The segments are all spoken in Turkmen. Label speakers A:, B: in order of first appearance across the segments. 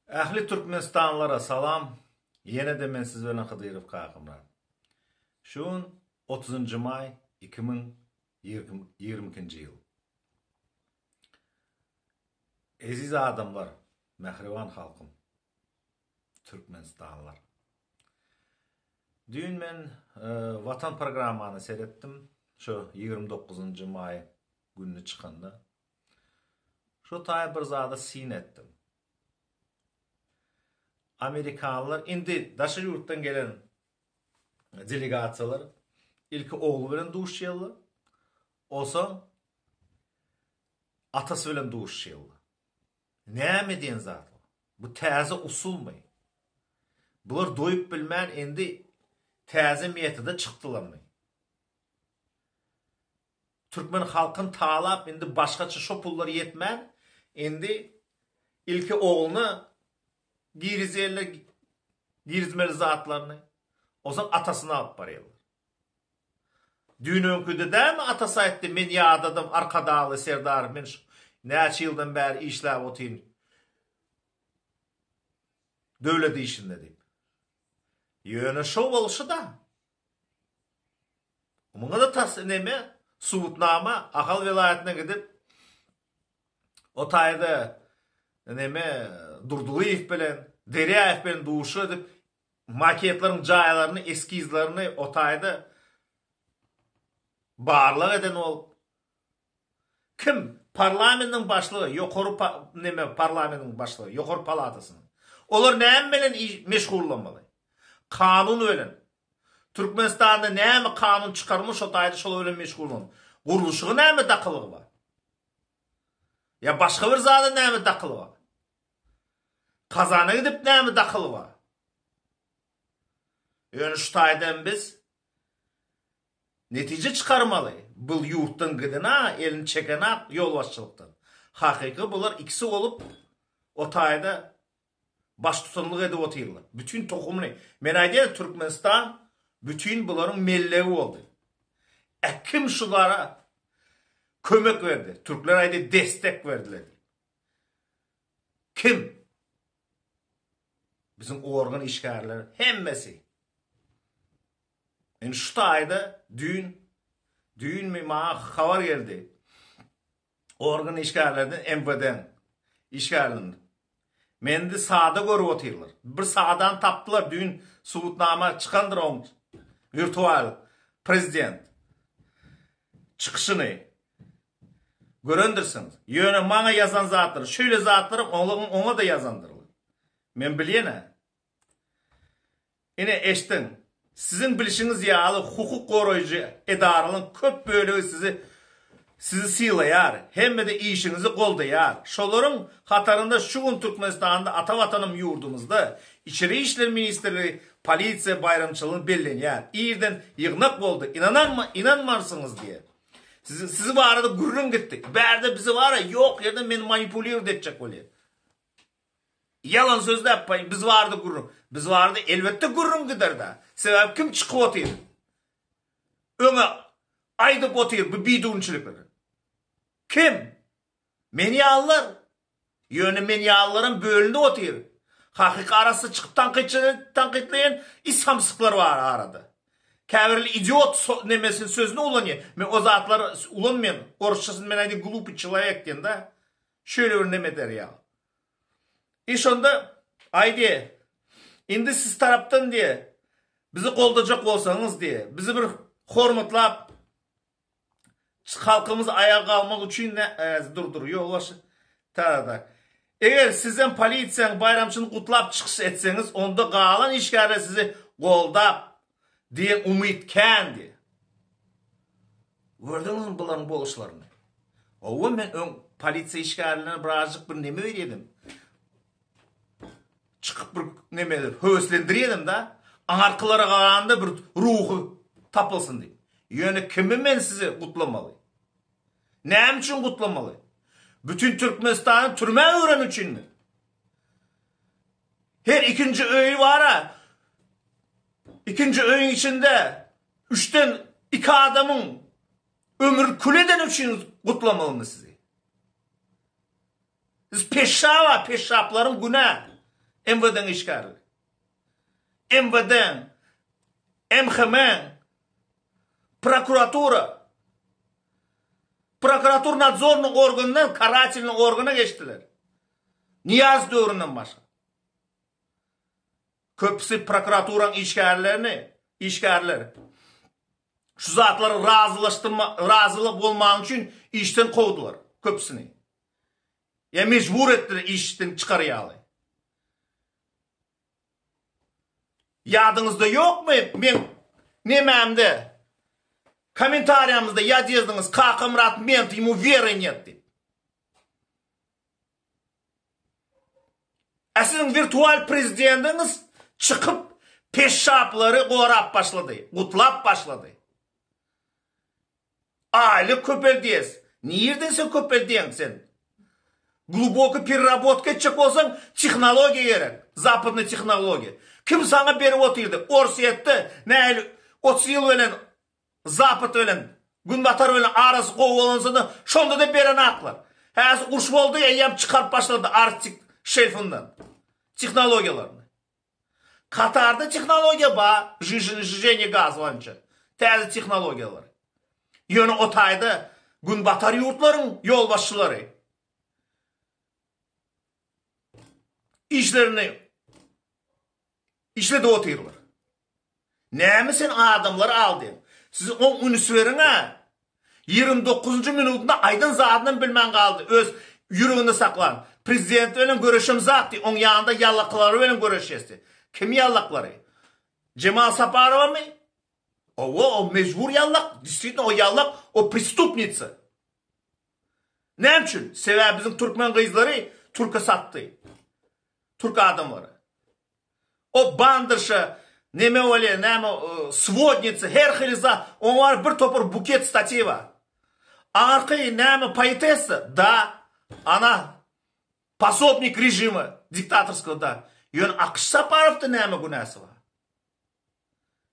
A: Ähli Türkmenistanlylara salam. Ýene-de men siz bilen Hydyrow Kakamyrat. Şu gün 30-njy maý 2022-nji ýyl. Eziz adamlar, mähriban halkym, Türkmenistanlylar. Düýn men Watan programmany seretdim. Şu 29-njy maý gününi çykanda. Şu taý bir zada syn etdim. Amerikanlar indi daşary ýurtdan gelen delegasiýalar ilki ogly bilen duşýarlar. Onsoň atasy bilen duşýarlar. Näme diýen zat bu? Bu täze usulmy? Bular doýup bilmän indi täze metoda çykdylarmy? Türkmen halkyn talap indi başgaça şo pullar ýetmän indi ilki ogluna girizýärler girizmeli zatlaryny onsoň atasyna alyp barýarlar. Düýn öňküde dämi atasy aýtdy men ýadadym Arkadagly Serdar men şu näçe ýyldan bäri işläp otyryn döwlet işinde diýip. Ýöne şo bolşy-da. Muňa-da tas neme, subutnama, Ahal welaýatyna gidip, o taýda neme Durdylyýew bilen, Derýaýew bilen duşuşyk edip, maketleriň jaýlaryny, eskizlerini o taýda barlag eden bolup, Kim? Parlamentiň başlygy, ýokary neme parlamentiň başlygy, ýokary palatasynyň. Olar näme bilen meşgullanmaly? Kanun bilen. Türkmenistanda näme kanun çykarmaly şo taýda şolar bilen meşgullanmaly. Gurluşyga näme dakylygy bar? Ýa başga bir zada näme dakyly bar? Kazana gidip näme dakyly bar? Ýöne şu taýdan biz Netije çykarmaly. Bul ýurtdan gidena elini çekenak ýolbaşçylykdan. Hakyky bular ikisi bolup o taýda baştutanlyk edip otyrlar. Bütin tohumyny. Men aýdýan Türkmenistan bütin bularyň mellegi boldy. Ä kim şulara kömek berdi? Türkler aýdýar destek berdiler diýip. Kim? Biziň organ işgärleri hemmesi. Indi şu taýda düýn, düýnmi maňa habar geldi. Organ işgärlerden MWD-niň işgärlerinden. Meni indi sada görüp otyrlar. Bir sadany tapdylar düýn subutnama çykandyr oň wirtual prezident çykyşyny görendirsiňiz. Ýöne maňa ýazan zatlary, şeýle zatlary oňa-da ýazandyrlar. Men bilýän-ä. Ine, eşdiň. Siziň bilşiňiz ýaly, hukuk goraýjy edaralaryň köp bölegi sizi sizi sylaýar hemme-de işiňizi goldaýar. Şolaryň hatarynda şu gün Türkmenistanda ata Watanym ýurdumyzda Içeri işler ministrligi polisiýa baýramçylygyny bellenýär. Irden ýygnak boldy, ynanarmy, ynanmarsyňyz diýe. Sizi sizi barada gürrüň gitdi. Bärde bizi bara ýok ýerden meni manipulirowat etjek bolýar. Ýalan sözläp paý biz barada gürrüň. Biz barada elbetde gürrüň gider-dä. Sebäbi kim çykyp otyr? Öňe aýdyp otyr bu bidünçilikleri. Kim? Men ýalylar. Ýöne men ýalylaram bölünip otyr. Hakyky arassa çykyp tankytçy tankytlaýan is samsyklar bar arada. Käbirli idiot nemesini sözüni ulanýar. Men o zatlary ulanmaýan. Orsçasyny men aýdýan glupiy çeloýek diýen-dä. Şeýle bir neme eder ýaly. I şonda aý diýe, indi siz tarapdan diýe, bizi goldajak bolsaňyz diýe, bizi bir hormatlap halkymyz aýaga galmak üçin ne dur dur ýolbaşçy tada. Eger sizem polisiýaň baýramçyny gutlap çykyş etseňiz, onda galan işgärler sizi goldap diýen umyt kän diýe. Gördüňizmi bularyň boluşlaryny? Hawa men öň polisiýa işgärlerine birazjyk bir neme berýärdim. Çykyp bir neme höweslendirýärdim da. Aňarkylara garanda bir ruhy tapylsyn diýip. Ýöne kimi men sizi gutlamaly? Näme üçin gutlamaly? Bütün Türkmenistany türmä öwren üçinmi? Her ikinji öýi bara ikinji öýüň içinde üçden iki adamyň ömür kül edeni üçin gutlamalymy sizi? Siz peşşaba, peşşaplaryň günä. MWD-niň işgärleri. MWD-niň, MHM-iň, prokuratura, prokuratur nadzornyý organyndan karatelnyý organa geçdiler. Nyýazow döwründen başlap. Köpüsi prokuraturaň işgärlerini, işgärler şu zatlary razylaşdyrma, razylyk bolmany üçin işden kowdular köpüsini. Ýa mejbur etdiler işden çykar ýaly. Ýadyňyzda ýokmy meň nemämde kommentariýamyzda ýazýazdyňyz Kakamyrat ment ему веры нет diýip. Ä siziň wirtual prezidendiňiz çykyp peşşaplary gorap başlady, gutlap başlady. Aýlyk köpeldýäs. Nirden sen köpeldýäň sen? Gluboky pererabotka etjek bolsaň tehnologiýa gerek. Zapadnyý tehnologiýa. Kim saňa berip otyrdy? Orsýetde nähili 30 ýyl bilen Zapad bilen Günbatar bilen arasy gowy bolansoda şonda-da berenaklar. Häzir uruş boldy eýýäm çykaryp başlady Arktik şelfinden tehnologiýalaryny. Katarda tehnologiýa bar, žženiýe gaz boýunça täze tehnologiýalar. Ýöne o taýda Günbatar ýurtlaryň ýolbaşçylary işlerini işledip otyrlar. Näme sen adamlary aldyň? Siz oň üns beriň-ä. 29-njy minutynda aýdan zadynam bilmän galdy. Öz ýüreginde saklan. Prezident bilen göreşem zat diý. Oň ýanynda ýallaklary bilen göreşýäs diý. Kim ýallaklary? Jemal Saparowamy? Owo, o mejbur ýallak. Diswitno o ýallak, o prestupnitsa. Näme üçin? Sebäbi biziň türkmen gyzlary türke satdy. Türk adamlary. O bandyrşa neme bolýa näme swodnitsa her hili zat oň bar bir topar buket statýa bar. Aňyrky näme poetessa da ana posobnik režima diktatorskogo da. Ýöne Akyş Saparowda näme günäsi bar?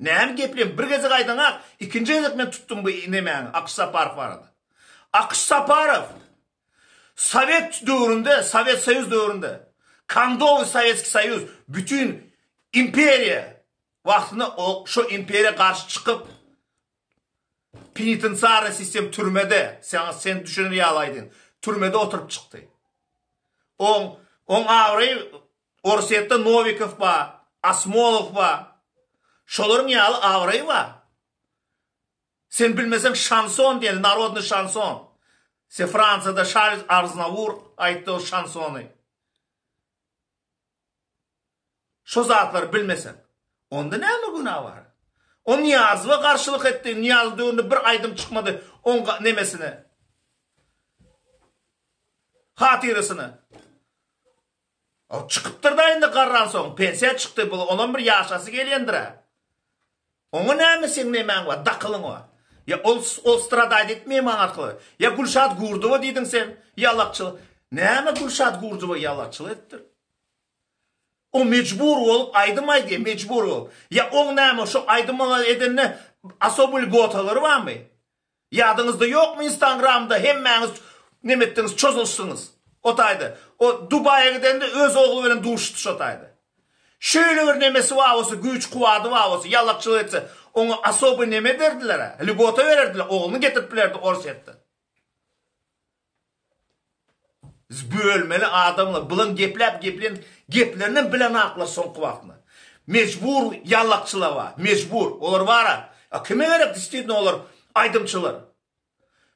A: Näme gepleýän bir gezek aýdaňak ikinji gezek men tutdum bu nemäni Akyş Saparow barada. Akyş Saparow Sowet döwründe Sowet Soýuz döwründe kondowy Sowetskiý Soýuz bütin imperiýa wagtynda o şo imperiýa garşy çykyp penitensiarnyý sistem türmede saňa sen düşüner ýaly aýdyn türmede oturyp çykdy. Oň oň abraýy Orsýetde Nowikow bar, Asmolow bar. Şolaryň ýaly abraýy bar. Sen bilmeseň şanson diýen, narodnyý şanson. Se Fransiýada Şarl Arznawur aýtdy ol şansony. Şo zatlary bilmeseň. Onda näme günä bar? O Nyýazowa garşylyk etdi. Nyýazow döwründe bir aýdym çykmady oň nemesine. Hatyrasyna. Ol çykypdyr-da indi garransoň, pensiýa çykdy, bu onam bir ýaşasy gelýändir-ä. Oňa näme seň nemäň bar, dakylyň bar? Ýa ol ol stradait etmeýär maňa arkaly. Ýa Gülşat Gurdowa diýdiň sen, ýalakçylyk. Näme Gülşat Gurdowa ýalakçylyk edipdir? O mejbur bolup aýdym aýdýar, mejbur bolup. Ýa oň näme şo aýdym edende osobyý lgotalary barmy? Ýadyňyzda ýokmy instangramda hemmäňiz neme etdiňiz çozulşdyňyz o taýda. O Dubaýa gidende öz ogly bilen duşuşdy şo taýda. Şeýle bir nemesi bar bolsa güýç kuwady bar bolsa ýalakçylyk etse oňa osobyý neme berdiler-ä lgota bererdiler ogluny getirip bilerdi Orsýetden. Bölmeli adamlar bulan gepläp geplen geplerinem bilenaklar soňky wagtynda. Mejbur ýallakçylar bar. Mejbur. Olar bara. A kime gerek distitno olar aýdymçylar.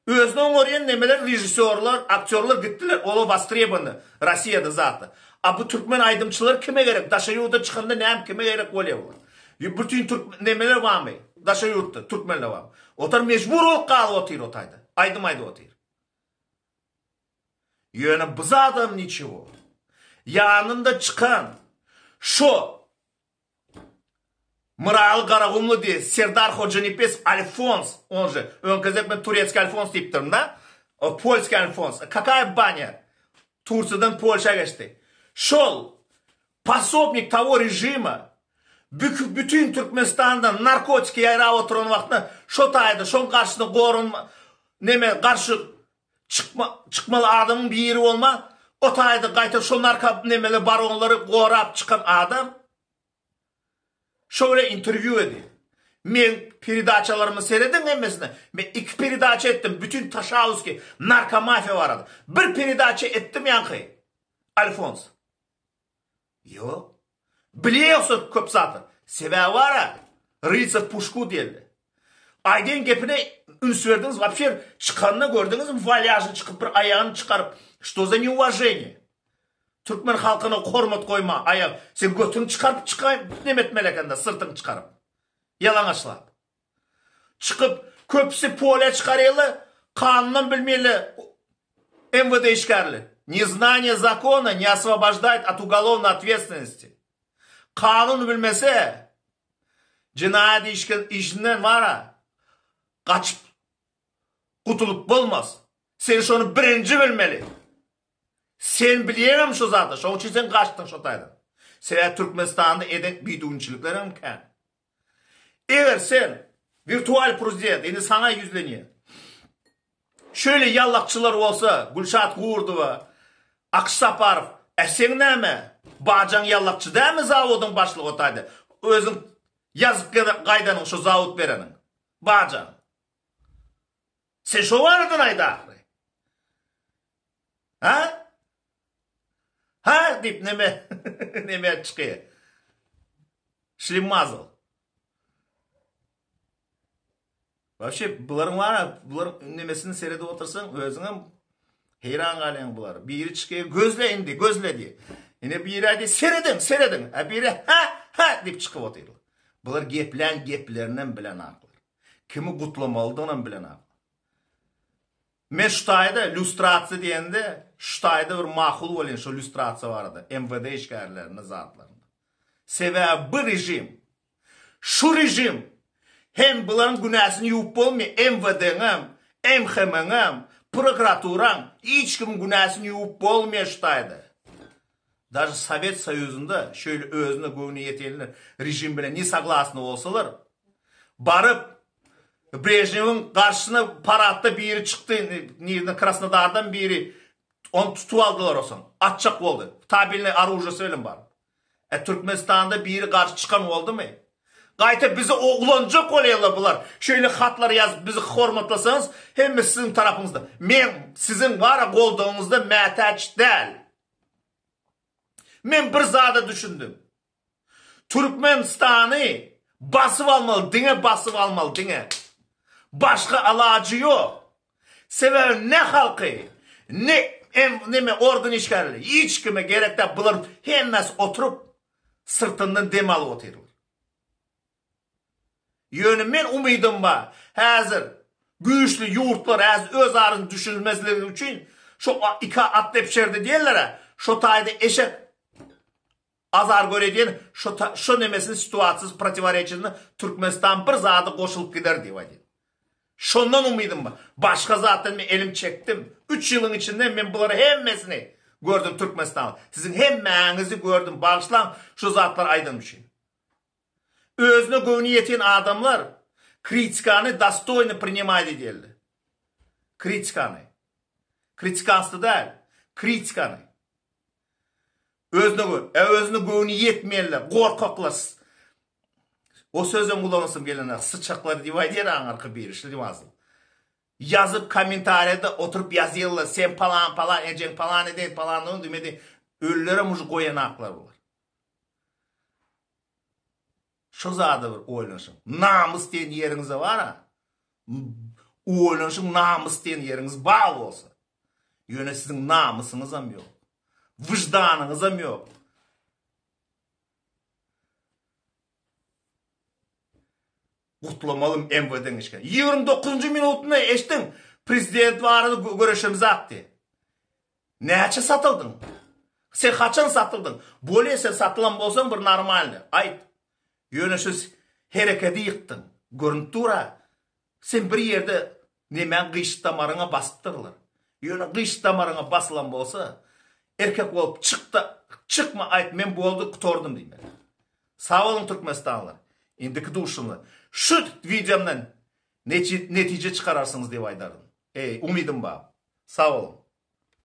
A: Özüni oňarýan nemeler režissýorlar, aktýorlar gitdiler. Olar wastrebony Rossiýada zatda. A bu türkmen aýdymçylar kime gerek? Daşary ýurda çykanda näme kime gerek bolýar bular? Bütin türk nemeler barmy? Daşary ýurtda türkmenler barmy? Otar mejbur bolup galyp otyr o taýda. Aýdym aýdyp otyr. Ýöne bu zadam niçewo. Ýanynda çykan şo Myraly Garagumly diýe Serdar Hojanepes Alfons, on же, öňki gezek men turetskiý Alfons diýipdirin da. O polskiý Alfons. Kakaýa banýa. Tursiýadan Polşa geçdi. Şol posobnik togo režima bütin Türkmenistanda narkotik ýaýrap oturan wagtynda şo taýda şoň garşysyna goranma neme garşy Çykma, çykmaly adamyň biri bolma. O taýda gaýta şo narko nemeli baronlary gorap çykan adam şo bilen interwýu edýär. Meň peredaçalarymy serediň hemmesine. Men iki peredaça etdim bütin Taşauski narkomafiýa barada. Bir peredaça etdim ýaňky Alfons. Ýok. Bilýä ýogsa köp zatlar. Sebäbi bar-a, Rylsa puşku diýildi. Aýdýan gepine üns berdiňiz, wapşe çykanyny gördüňizmi, walýažny çykyp bir aýagyny çykaryp, što za neuwaženiýe. Türkmen halkyna hormat goýma, aýak, sen götüňi çykaryp çykaý, neme etmeli ekende, syrtyňy çykaryp. Ýalaňaçlap. Çykyp, köpüsi polýa çykarýarlar, kanunam bilmeýärler, MWD işgärleri. Neznание zakona ne oswoboždaet ot ugolovnoy otvetstvennosti. Kanun bilmese, jenaýat işinden bar-a, gaçyp gutulyp bolmaz. Sen şony birinji bilmeli. Sen bilýäňem şu zady, şoň üçin sen gaçdyň şo taýdan. Sebäbi Türkmenistanda eden bidüwünçiliklerem kän. Eger sen wirtual prezident, indi saňa ýüzlenýän. Şöyle ýallakçylar bolsa, Gülşat Gurdowa, Akyş Saparow, e seň näme? Bajaň ýallakçy dälmi zawodyň başlygy o taýda? Özüň ýazyp gaýdanyň şo zawod bereniň. Bajaň. Sen şo baradan aýt ahyry. Ha? Ha diýip neme neme çykýar. Şlimazel. Wapşe bularyň bar bularyň nemesini seredip otursaň özüňem heýran galýaň bular. Biri çykýar gözle indi gözle diýip. Ine biri aýdýar serediň serediň. A biri ha ha diýip çykyp otyr. Bular geplän geplerinem bilenaklar. Kimi gutlamalydygynam bilenaklar. Men şu taýda lýustrasiýa diýende şu taýda bir makul bolýan şo lýustrasiýa barada MWD işgärlerinde zatlarynda. Sebäbi bu režim Şu režim hem bularyň günäsini ýuwup bolmaýar, MWD-ňem, MHM-ňem, prokuraturaň, hiç kimiň günäsini ýuwup bolmaýar şu taýda. Daže Sowet Soýuzynda şeýle özüne göwni ýetenler režim bilen ne soglasny bolsalar, baryp Brežnewiň garşysyna paradda biri çykdy, nirden Krasnodardan biri, ony tutup aldylar osoň, atjak boldy, tabelnyý oružýasy bilen baryp. E Türkmenistanda biri garşy çykan boldumy? Gaýta bizi oglanjak bolýarlar bular. Şeýle hatlar ýazyp bizi hormatlasaňyz hemme siziň tarapyňyzda. Men siziň bara goldawyňyzda mätäç däl. Men bir zada düşündim. Türkmenistany basyp almaly diňe basyp almaly diňe. Başga alajy ýok. Sebäbi ne halky, ne neme organ işgärleri hiç kime gerek däl bular hemmesi oturyp syrtyndan dem alyp otyrlar. Ýöne men umydym bar häzir güýçli ýurtlar häzir öz arasynda düşünmezligi üçin şo iki at depişerdi diýerler-ä şo taýda eşek Azar göre diýen şo şo nemesini situasiýasy protiworečisini Türkmenistan bir zada goşulyp gider diýip aýdýan. Şondan umydym bar. Başga zatdan men elim çekdim. Üç ýylyň içinde men bulary hemmesini gördüm Türkmenistanda. Siziň hemmäňizi gördüm. Bagyşlaň şu zatlary aýdanym üçin. Özüne göwni ýeten adamlar kritikany dostoýny priнимать edýärler. Kritikany. Kritikanstwo däl, kritikany. Özüne gör. E özüne göwni ýetmeýänler, gorkaklar. O sözem ulanasym gelenok. Syçaklar diýip aýdýar aňyrky biri, şlimazel. Ýazyp kommentariýada oturyp ýazýarlar, sen palan palan, ejeň palan eden, palan diýmedi. Ölülerem uje goýanaklar bular. Şo zada bir oýlanşyň. Namys diýen ýeriňize bar-a. Oýlanşyň namys diýen ýeriňiz bar bolsa. Ýöne siziň namysyňyzam ýok. Wyždanyňyzam ýok. Gutlamalym MWD-niň işgäri. 29-njy minutynda eşdiň, prezident barada göreşemizak diýip. Näçe satyldyň? Sen haçan satyldyň? Bolýa sen satylan bolsaň bir normalny. Aýt. Ýöne şu herekedi ýykdyň. Görünip dur-a. Sen bir ýerde nemäň gyşyk damaryňa basypdyrlar. Ýöne gyşyk damaryňa basylan bolsa, erkek bolup çyk-da, çykma aýt men boldy gutardym diýmeli. Sag boluň türkmenistanlylar. Indiki duşuşygymyza şu wideomdan netije çykararsyňyz diýip aýdardym. Eý, umydym bar. Sag boluň.